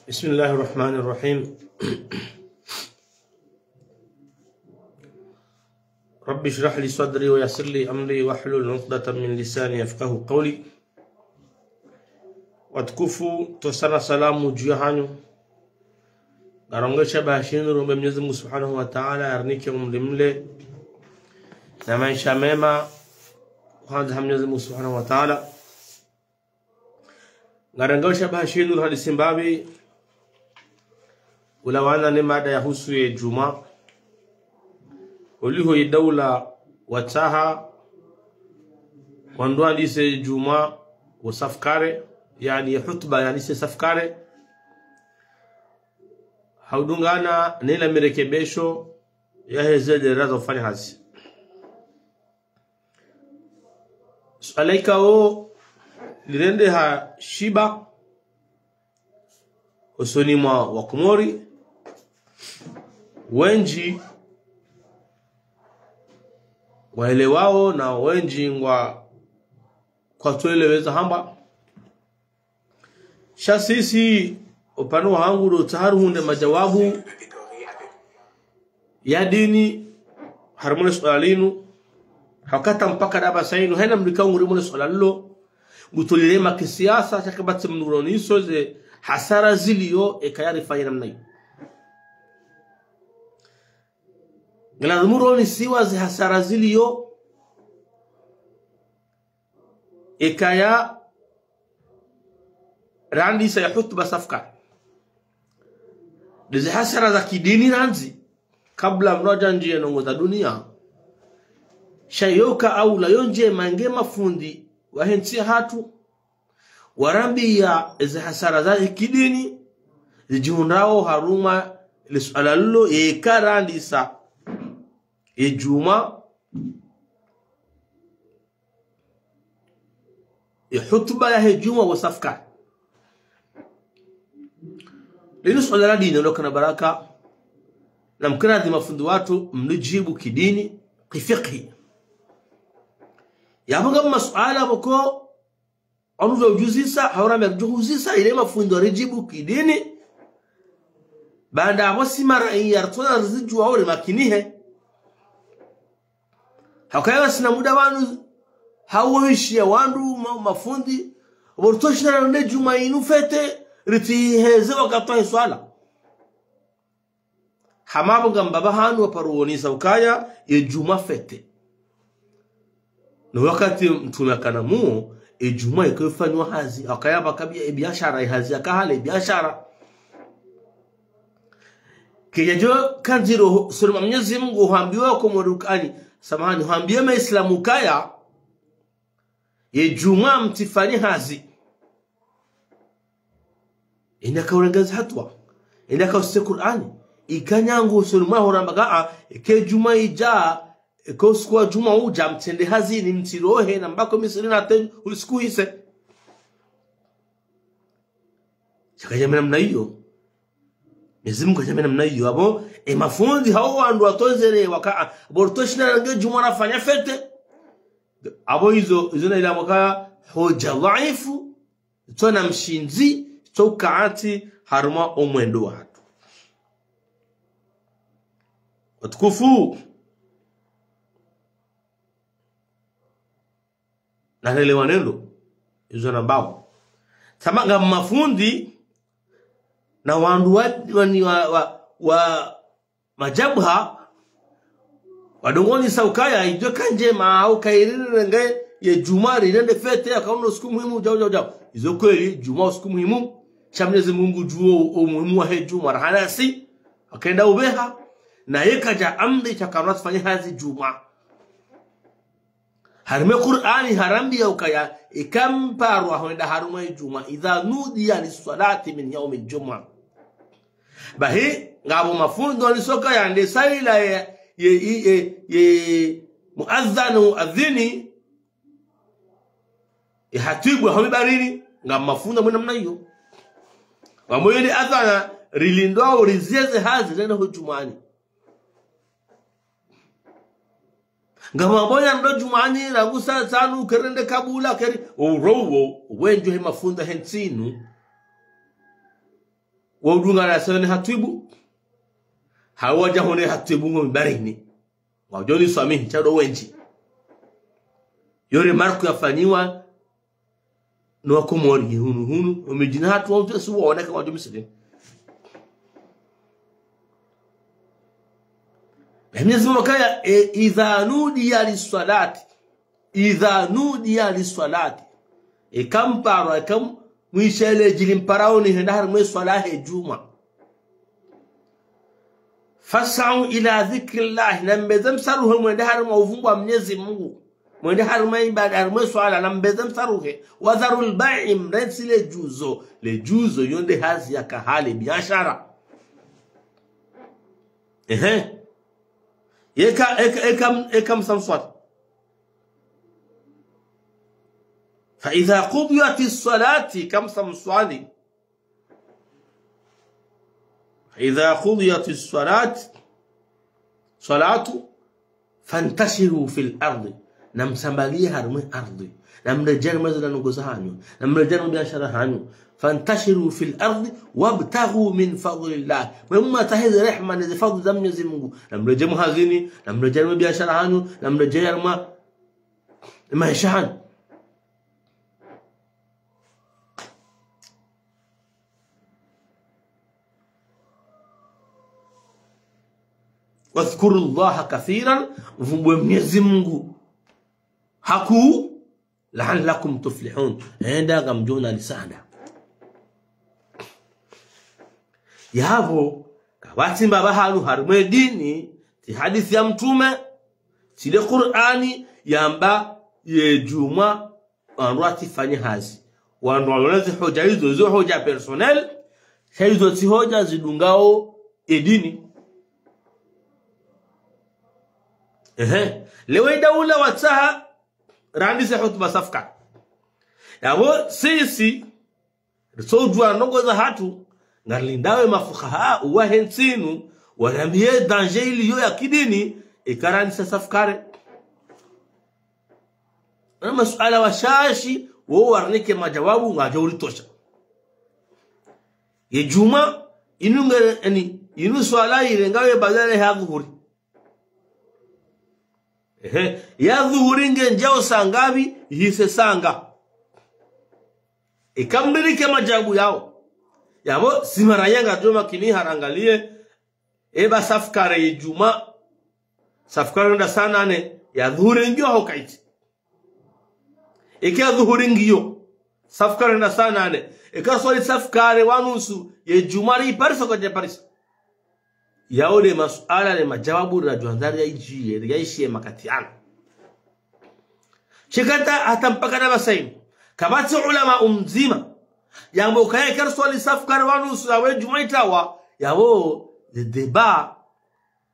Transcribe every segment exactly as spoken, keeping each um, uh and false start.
بسم الله الرحمن الرحيم. رب اشرح لي صدري ويسر لي أمري واحلل عقدة من لساني يفقهوا قولي. Watukufu, ntsontsi salamu dju yahanyu. Ngarongoao shabaha shinu, rombe Mwenyezi Mungu Subhanahu wa Ta'ala yarinike umri mle na maesha mema, hwandza ha Mwenyezi Mungu Subhanahu wa Ta'ala. Ngarongoao shabaha shinu, hadisi mbapvi, ulawana ne mada yahusu ye djumwa. Oliho ye daula watsaha wandru wandise djumwa wo safukare, yaani ye hutuba yandise safukare. Ha udungana ne la mirekebesho yaheze ndrongoo za ufanya hazi. Suala ikao lirendeha shiba hosoni mwa Wakomori, wendji waelewao na wendji ngwa kwatsuelewa ze hamba. Sha sisi, upande wahangu ndo tsaha ruhundre majawabu ya dini harumwa le suala linu. Hauka mpaka ndapvasa inu, hayina mdru ikao nguri harumwa le suala lilo, ngutolilema kisiasa, sha kapvatsi mdru uronesa ze hasara zilio, eka yarifanya namna iyo. Ngilazimu uronesiwa ze hasara zilio, eka yarandisa ye hutuba safukare. Ndeze hasara za kidini randzi, kabla mdru yadjandjiye ndrongoo za dunia. Sha yoka aula yo ndjema nge mafundi wahe ntsi yahatru, warambia eze hasara za kidini zidjihundrao harumwa le suala lilo, eka randisa ye djumwa, ye hutuba yahe djumwa wo safukare. Linu suala la dini, ndo kana baraka, na mkiradhi mafundi watru mlijibu kidini, kifikhi. Yapvo ngapvo masuala pvoko wandru wudjuzisa, hau rambe ridjuhuzisa, ile mafundi waridjibu kidini. Baanda yapvo si mara iya ritsona rizidjuwa ore makinihe. Hauka ngasina muda wanu, hauwishiya wandru ma-, mafundi, pvo ritsoshinda rende djumwa inu fête, ritsiheze wakati wahe swala. Hama pvo ngam baba hanu waparo wonesa ukaya ye djumwa fête. No wakati mtrume yakana muo, ye djumwa yiko ifanywa hazi, hauka pvwaka bia-, ye biashara, ye hazi yaka hale biashara. Kidjadjo kandziro hosoni mwa Mwenyezi Mungu, hwambiwa Wakomori ukaya, samahani, hwambiwa maislamu ukaya ye djumwa mtsifanye hazi. Enda kaurenge ze hatuwa. Enda kausome Kur'ani. Ika nyangu hosoni mwaho ramba ka, a, eke djumwa idja, eke usiku wa djumwa udja, mtsende hazini, mtsirohe, na mbaki misiri na te, usiku uhise. Sha kadjambe namna iyo. Mwenyezi Mungu kadjambe namna iyo. Apvo, ye mafundi hao wandru watsondzere waka, a, pvo ritsoshinda rende djumwa rafanya fête. Apvo izo, izo na ilamu ka hodja dhaifu, tsona mshindzi, tso ukantsi harumwa wo mwendo wahatru. Watukufu, narelewane ndo izo nambao. Tsamba ngam mafundi na wandru wa, wa, wa, wa, wa majabha, wadungonesa ukaya idjo ka ndjema, hauka irirenge ye djumwa rirende fête, yaka unu usiku muhimu, djau, djau, djau. Izo kweli, djumwa usiku muhimu. Sha Mwenyezi Mungu ngudjuo wo muhimu wahe djumwa, raha nasi, haka enda upveha, naye kadja amrisha ukaya wandru watsifanye hazi djumwa. Harumwa ye Kur'ani harambia ukaya, ika mparwa hwenda harumwa ye djumwa, إذا نودي للصلاة من يوم الجمعة. Bahi, ngapvo mafundi walisoka yande saila ye, ye, ye, ye, ye muadhana uadhini, ye hatibu hau mimbarini, ngam mafundi mwe namna iyo. Wambo yele adhana, rilindwa urizieze hazi, rende ho djumwani. Ngam wambo yende djumwani, rangu saa tsanu, kerende kabula, keri, urowo, wendjo he mafundi he ntsi inu. Wo udunga na sayo ne hatwibu. Hawadja hone hatwibu ngo mbarini. Ngwadjo niswamihi, sha ndo wendji. Yo remarque yafanyiwa no Wakomori hunu hunu, omidjini hatru wandru wasi waona ka ngwadjo misiri. Na Mwenyezi Mungu kaya, e, إذا نودي للصلاة. إذا نودي للصلاة. Eka mparwa, eka m-, mwishe ledji limparao ni henda harimwa ye swala he djumwa. فاسعوا إلى ذكر الله, na mbeze msaruhe mwende harimwa uvumbuwa Mwenyezi Mungu. Mwende harimwa ibada, harimwa swala, na mbeze msaruhe. وذروا البيع, mrentsi ledjuzo. Ledjuzo yo nde hazi ya kahale, biashara. Ehe. Eka, eka, eka, eka msamswali. فإذا قضيت الصلاة, eka msamswali. فإذا قضيت الصلاة, صلاة, فانتشروا في الأرض. Na msambaliye harimwa ye ardhwi. Na mredjeyi harimwa ze ndrongoo zahanyu. Na mredjeyi harimwa biashara hanyu. فانتشروا في الأرض وابتغوا من فضل الله. Mwe mwatsahe ze rehema ne ze fadhli za Mwenyezi Mungu. Na mredjeyi mhazini, na mredjeyi harimwa biashara hanyu, na mredjeyi harimwa maesha hanyu. واذكروا الله كثيرا, mvumbuwe Mwenyezi Mungu hakuu, لعلكم تفلحون, hwenda ngamdjo na lisanda. Yapvo, kapvatsi mbapvi hanu harimwa ye dini, tsi hadisi ya Mtrume, tsi le Kur'ani, yamba ye djumwa, wandru watsifanye hazi. Wandru walole ze hoja izo, zo hoja personnel, sha izo tsi hoja zidungao ye dini. Ehe. Leo ye daula watsaha, randise hutuba safi kare. Yapvo sisi, ritsodjuwa ndrongoo zahatru, ngarilindao ye mafukaha, uwahe ntsi inu, warambiye danger iliyo ya kidini, eka randise safi kare. Na masuala washashi, wo warinike majawabu, ngadjo uritosha. Ye djumwa, inu nge, eni, inu swala irengawe badala ya dhuhuri. Ehe, ya dhuhuri ngendjao saa ngapvi, ihise saa nga. Eka mrinike majawabu yawo. Yapvo, si maraya ngadjo makini harangaliye, eba safi kare ye djumwa, safi kare nda saa nane, ya dhuhuri ngiyo hau kayitsi. Eka ya dhuhuri ngiyo, safi kare nda saa nane. Eka swali safi kare wa nusu, ye djumwa riparisa kwa djaparisa. Yawo nde masuala ne majawabu radjo andza riyayidjiye, riyayishiye makati yanu. Shikata hata mpaka ndapvasa inu. Kapvatsi ulama mdzima yamba ukaya eka riswali safi kare wa nusu yawe djumwa itawa, yawo, le débat,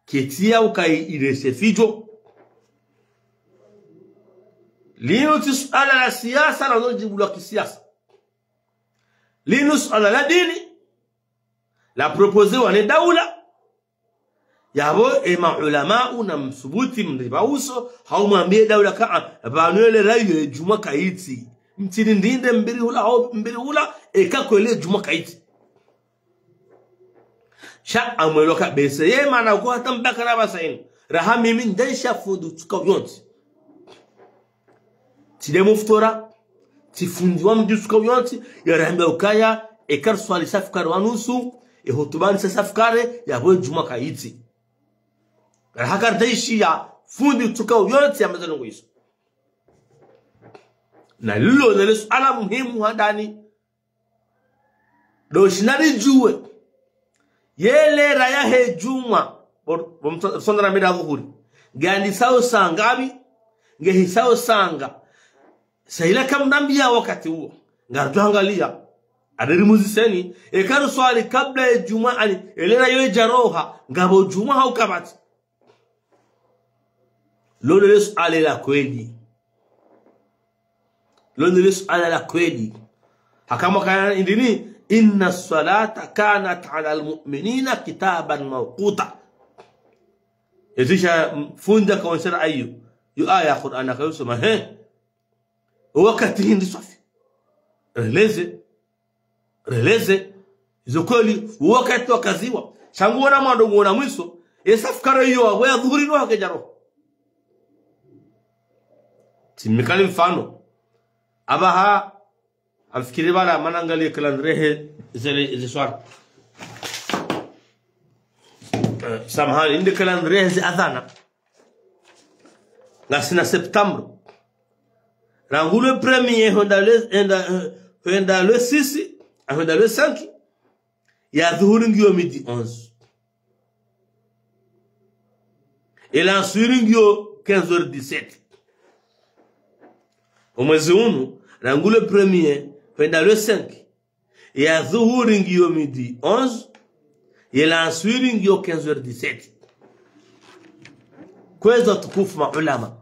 ketsi ya ukaya irese fidjo. Linu tsi suala la siasa, la no djibu la kisiasa. Linu suala la dini, la proposewa ne daula. Yapvo, e maulamau na msubuti mripve uso, hau mwambiye daula ka, a, pvanu ye le rayo ye djumwa kayitsi. Mtsini ndinde mbili hula, hau mbili hula, eka kweli ye djumwa kayitsi. Sha amwelo kabese, ye mana ko hata mpaka ndapvasa inu. Raha mimi ndesha fundi utsuka uyontsi. Tsi nde mufti ora, tsi fundi wa mdji utsuka uyontsi, yarambia ukaya, eka riswali safi kare wa nusu, e hutuba nise safi kare, yapvo djumwa kayitsi. Raha karidjaishiya fundi utsuka uyontsi yamba ze ndrongoo izo. Na lilo nde le suala muhimu handani. Ndo shina ridjuwe. Ye le raya he djumwa. Bo, bo mso-, sonda na mida dhuhuri. Ngandisao saa ngapvi, ngehisao saa nga. Sha ila kamnambiya wakati uwo. Ngaridjo angaliya. Aderi muziseni. Eka riswali kabla ye djumwa ani. Ye le rayo idja roha. Ngapvo djumwa hau kapvatsi. Lo nde le suala la kweli. Lo nde le suala la kweli. Haka mwakana indrini, إن الصلاة كانت على المؤمنين كتابا موقوتا. Ezisha, mm, fundi akaonshera ayo. Yo aya ya Qur'an akayosoma, he. Wakati hindri swafi. Releze. Releze. Izo kweli, wakati wakaziwa. Sha nguona mwando nguona mwiso, ye safukare iyo, apvo ya dhuhuri no hake djaro. Tsimnikeni mfano. Apvaha, ngamfikiri pvala mana ngangalie calendrier he, zele, ze swala. Eh, samahani, inde calendrier he ze adhana. Ngasina septembre. Rangu le premier hwenda le, hwenda, eh, hwenda le six, ah, hwenda le cinq, ya dhuhuri ngiyo midi onze. Ye lanswiri ngiyo quinze heures dix-sept. Omwezi unu, rangu le premier hwenda le cinq, ya dhuhuri ngiyo midi onze, ye lanswiri ngiyo quinze heures dix-sept. Kwezi watukufu maulama.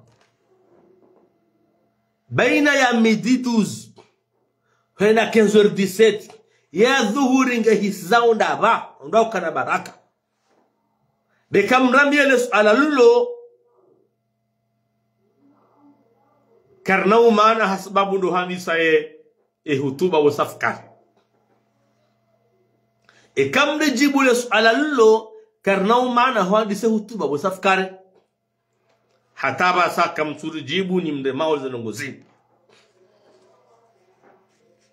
Baina ya midi douze hwenda quinze heures dix-sept, ya dhuhuri nge hisiza unda pva, unda ukana baraka. Beka mrambiye le suala lilo, karina umana ha sababu ndo handisa ye, ye hutuba wo safukare. Eka mridjibu le suala lilo, karina umana handisa ye hutuba wo safukare. Hata pvasa kamtsuridjibu nyi mremao ze ndrongoo zinu.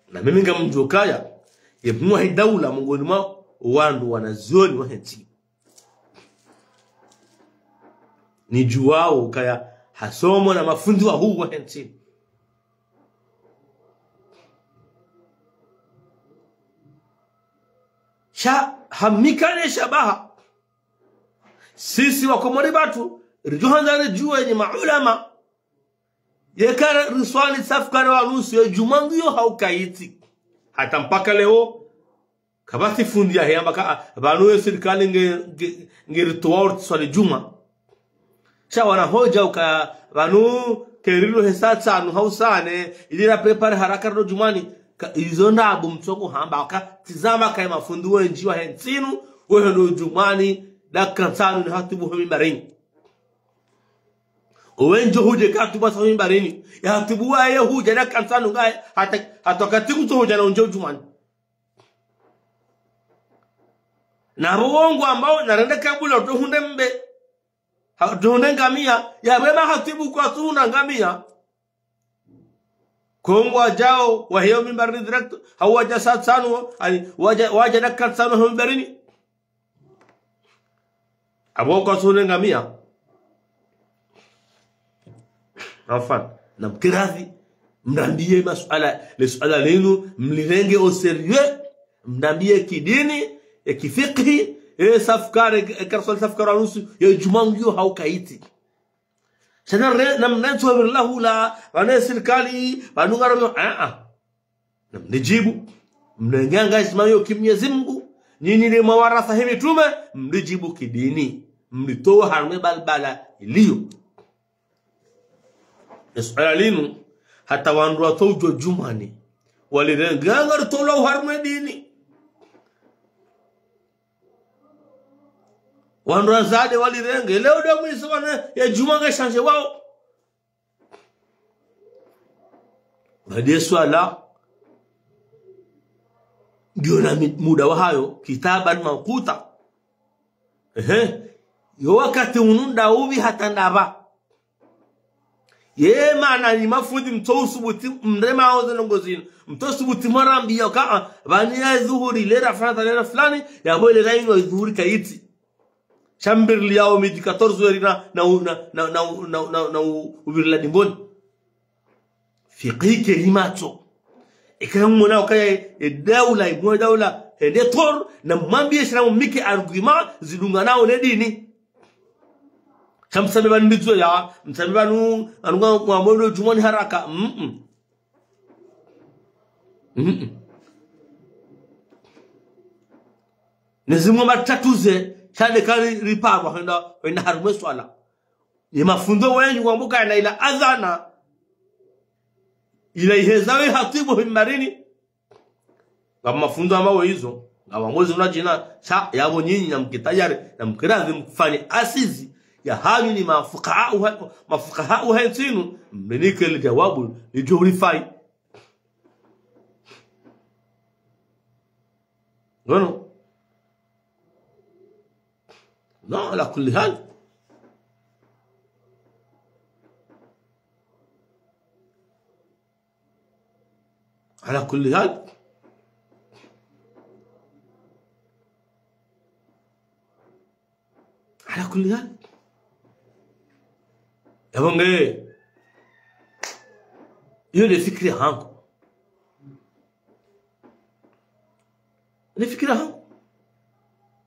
Na mimi ngamdjo kaya, ye mwa he daula mongoni mwa wandru wanazioni wa he ntsi. Nidjuwao kaya hasomo na mafundi wahuu wa he ntsi. Sha hamnikane shabaha. Sisi wakomori pvatsu, ridjo handza ridjuwe nyi maulama. Yeka riswali safukare wa nusu, ye djumwa ngiyo hau kayitsi. Hata mpaka leo, kapvatsi fundi yahe yamba ka, ah, pvanu ye sirikali nge, nge, nge ritowa uri tsiswali djumwa. Sha wana hoja uka, pvanu kerilo he saa tsanu hau saa nne, ili ra prépare haraka rilo djumwani. Ka, izo ndrabo mtsoko hamba, ka, tsizamba ka ye mafundi wendji wa he ntsi inu, wehendo djumwani, dakika ntsanu ni hatubu ho mimbarini. Owendji hudje katuba sa mimbarini. Ya hatubu waye hudja dakika ntsanu ngaye, hata, hata wakati kutso hudja na undje djumwani. Na pvo wongo ambao, narende kabula, utohunde mbe. Ha, utohunde ngamia, ya pvema hatibu kwatsuhundra ngamia. Kongo wadjao, waheyo mimbarini direct, hau wadja saa tsanu, ani, wadja, wadja dakika tsanu ho mimbarini. Apvo kwatsuhundre ngamia. Enfin, namkiradhi, mrambiye masuala, le suala linu, mlirenge au sérieux, mrambiye kidini, ye kifikihi, ye safukare, ye kariswali safukare wa nusu, ye djumwa ngiyo hau kayitsi. Sha na re, na mnantso wa pviri la hula, pvanu ye sirikali, pvanu ngaro, ah, ah. Na mnidjibu, mnenge engagement yo ki Mnyezi Mungu, nyinyi ni mawaratha he mitume, mnidjibu kidini, mnitowe harumwa ye balbala iliyo. Ye suala linu, hata wandru watso udjo djumwani, walirenge, ngaritowa harumwa ye dini. Wandru wazade walirenge, leo nde mwiso wana ye djumwa nge changé wao. Baada ye swala, ngiyo na mi-, muda wahayo, kitaban mawquta. Ehe. Yo wakati unu nda upvi hata ndapvi. Ye mana nyi mafundi mtso usubuti, mremao ze ndrongoo zinu. Mtso usubuti mwarambiya ka, ah, pvanu ye dhuhuri, lera fulani, lera fulani, yapvo lera inu ye dhuhuri kayitsi. Sha mbiriliyawo midi quatorze heures na, na, na, na, na, na, na, na u-, ubirila dimboni. Fikihi ke limatso. Eka mwona ukaya ye daula, ye mwa daula, hende tor, na mwambiye shira mumnike argument zidunganawo ne dini. Sha msambe pvanu ndizo ya, msambe pvanu, anunga mwambo djumwani haraka. Mm-mm. Mm-mm. Ne zimwe matsatsu ze, sha nde kari ripvagwa hwenda, hwenda harumwa ye swala. Ye mafundi wendji wambuka na ila adhana, ila iheza we hatibu ho mimbarini. Ngapvo mafundi ambao izo, ngapvo ngozi una djina, sha, yapvo nyinyi na mkitayari, na mkiradhi mfanye assises, ya hanyu nyi mafukaha uha-, mafukaha uha ntsinu, mnike le djawabu, lidjo ulifai. Ngono. Non, ala kulli hal. Ala kulli hal. Ala kulli hal. Yapvo nge, iyo nde fikira hangu. Nde fikira hangu.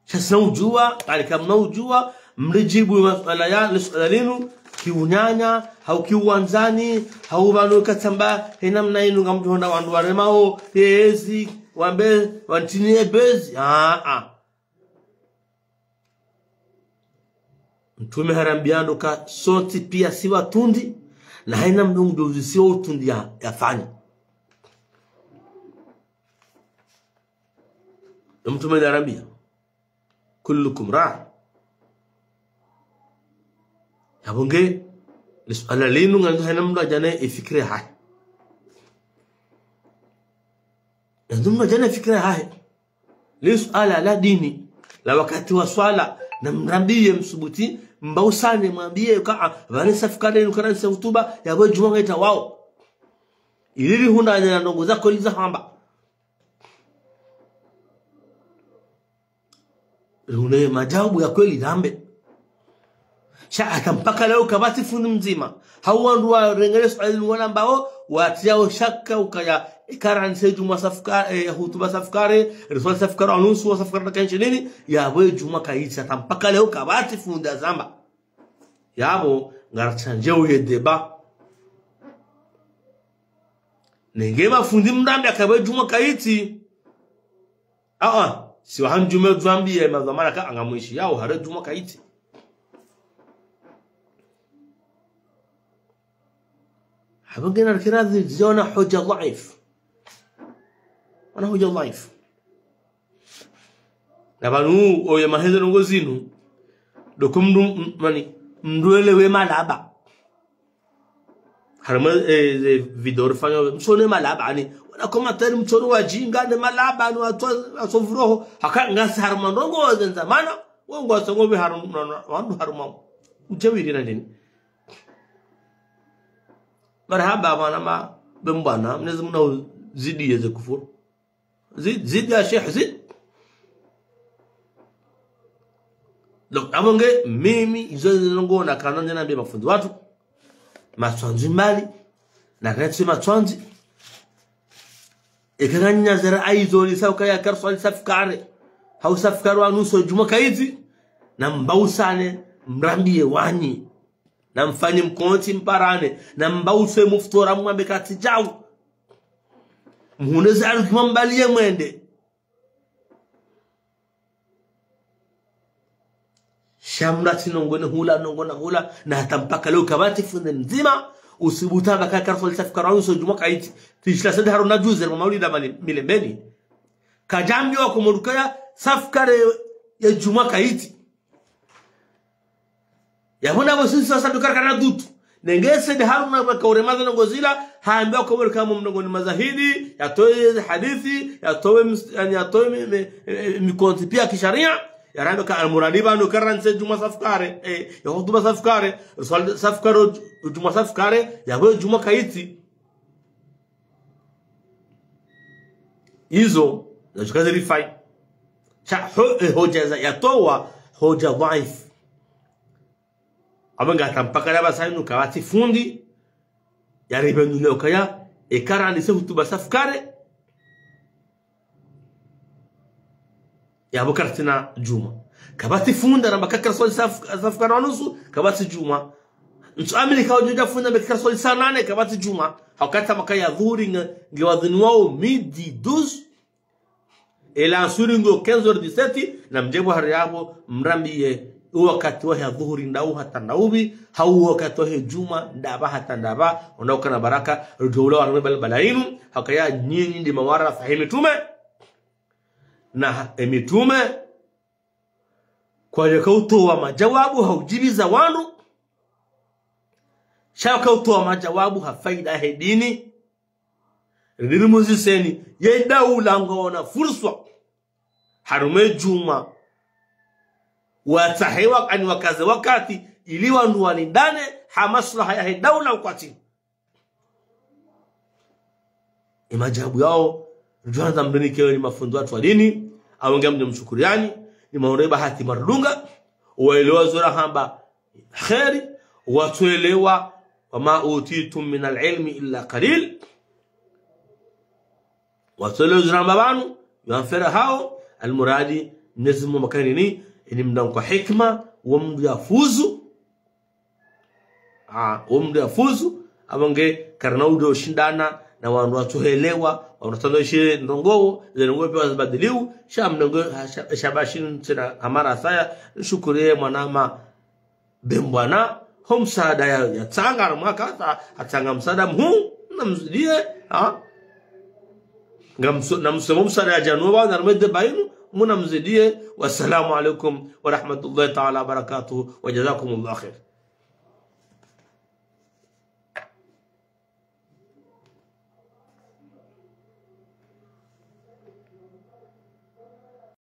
Sha tsina udjuwa, kali kamna udjuwa, mridjibu masuala ya, le suala linu, kiunyanya, hau kiuwandzani, hau pvanu katsamba, he namna inu ngamdjo hwona wandru waremao, yezi, wambe, wantini ye bezi. Ah, ah. Mtrume harambia ndo ka sontsi pia si watrundi, na haina mndru ngudjo uzisiwa utrundi ya, yafanya. Ndo Mtrume harambia, "Kullukum ra." Yapvo nge, le suala linu ngandzo haina mndru adje ne ifikira hahe. Ngandzo mndru adje ne ifikira hahe. Le suala la dini, la wakati wa swala, na mrambiye msubuti, mbausane, mwambiye ka, ah, pvanu safu kare inu karantsi hutuba, yapvo djumwa ngaitawao. Ili rihundrane na ndrongoo za kweli za hamba. Rihundre majawabu ya kweli rambe. Sha hata mpaka leo kapvatsi fundi mdzima. Hau wandru warenge le suala linu wala mbao, watriao shaka ukaya, e karantsi djumwa safu kare, eh, hutuba safu kare, riswali safu kare wa nusu, wa safu kare na dakika ishirini, yapvo djumwa kaitsi, hata mpaka leo kapvatsi fundi azamba. Yapvo, ngaratsanjeo ye débat. Nenge mafundi mrambe akapve djumwa kaitsi. Ah, ah. Si wahandjume djwambiye madhwamana ka ngamwishiyao hare djumwa kaitsi. Hapvo ngena rikira zi-, ziona hoja dhaifu. Wana hoja dhaifu. Na pvanu, oye maheze ndrongoo zinu. Ndo ko mndru, m-, mani, mndru elewe malaba. Harumwa, eh, ze video rifanya, mtsone malaba, ani, wana commentaire mtsono wajinga ne malaba, ani, watso, watso vuroho, haka ngasi harumwa ndrongoo ze ndzamana, wongo wasongo be harumwa, na, na, wandru harumwa. Ujawiri na nini? Marahaba, mwana ma, be mbwana, Mwenyezi Mungu na uzidi yeze kufuru. Zid, zid ya Sheikh, zid. Donc, yapvo nge, mimi, izo zilongo na kanonje na mbe mafundi watru. Matswanzi mbali, na kati matswanzi. Eka nganyi na zera aizo ni sa ukaya kariswali safu kare. Hau safu kare wa nusu djumwa kaitsi. Na mbausane, mrambiye wanyi. Na mfanye mkontsi mparane. Na mbause muftora mwambe katsi djau. Mhundre ze alu kimambaliye mwende. Sha mratsi nongone hula, nongona hula, na hata mpaka leo kapvatsi fundi mdzima, usubutu amba ka kariswali safu kare wa nusu djumwa kaitsi. Tishila sende haruna juze, mwa maulida mali, milembeni. Kadjambiwa ko mdru kaya safu kare ya djumwa kaitsi. Yapvo na pvo sisi sasa ndo karikana dutu. Nenge sende haruna pvaka urema ze ndrongoo zila, hamba ko mdru kama mndrongoo ni mazahidi, yatowe hadithi, yatowe ms-, yani yatowe mi-, mi-, eh, mikontsi pia kisharia, yarambe ka almuradi pvanu karantsi djumwa safu kare, eh, ya hutuba safu kare, riswali safu kare dju-, djumwa safu kare, yapvo djumwa kaitsi. Izo, na zikazi rifai. Sha ho-, eh, hoja za, yatowa, hoja dhaifu. Apvo nga hata mpaka leo pvasa inu kapvatsi fundi, yaripve nule ukaya, e karantsi hutuba safu kare, yapvo karitsina djumwa. Kapvatsi fundi, aramba ka kariswali safu, safu kare wa nusu, kapvatsi djumwa. Ntsu amini ka udjo dja fundi, amba ka kariswali saa nane, kapvatsi djumwa. Hau kata maka ya dhuhuri nge, nge wadhini wao midi douze, ela ansuri ngo quinze heures dix-sept, na mdjepvo hari yapvo, mrambiye, uwakati wahe adhuhuri ndau hata ndaupvi, hau uwakati wahe djumwa ndapva hata ndapva, ona ukana baraka, rudjo ula warumwe balbala inu, hakaya nyinyi ndi mawara fahi mitrume, na ha-, e mitrume, kwadjaka utowa majawabu, hau djibiza wandru, sha waka utowa majawabu, ha faida he dini, Riri muziseni, ye daula ngwaona furswa. harumwa djumwa, watsahe wa-, ani wakaze wakati, ili wandru walindane, ha maslaha yahe daula ukwatsi. Ye madjawabu yawo, ridjo handza mdunike ni mafundi watru wa dini, apvo ngamdjo mshukuriani, ni maureba hati marudunga, waelewa zo rahamba kheri, watsuelewa, وما أوتيتم من العلم إلا قليلا. Watsuelewa zo rahamba pvanu, yo mfera hawo, almuradi, Mwenyezi Mungu makanini, ini mdru kwa hikima, wo mdru yafuzu, Ah, wo mdru yafuzu, apvo nge karina udo shindana, na wandru watsuelewa, wandru watsuelewa she ndrongoo, ze ndrongoo piya wazibadiliu, sha mdru nge, sha, sha bashi ntsena hamara saya, nishukuriye mwanama Bembwana, ho msaada ya, yatsanga, mwaka, ha, hatsanga msaada muhuu, namzidiye, ha? Ngamso-, namsemo msaada ya djanu, wa, na rumede bayinu, Mungu namzidiye. Wassalamu alaikum wa rahmatullahi ta'ala wa barakatuh, wa jazakumullahu khair.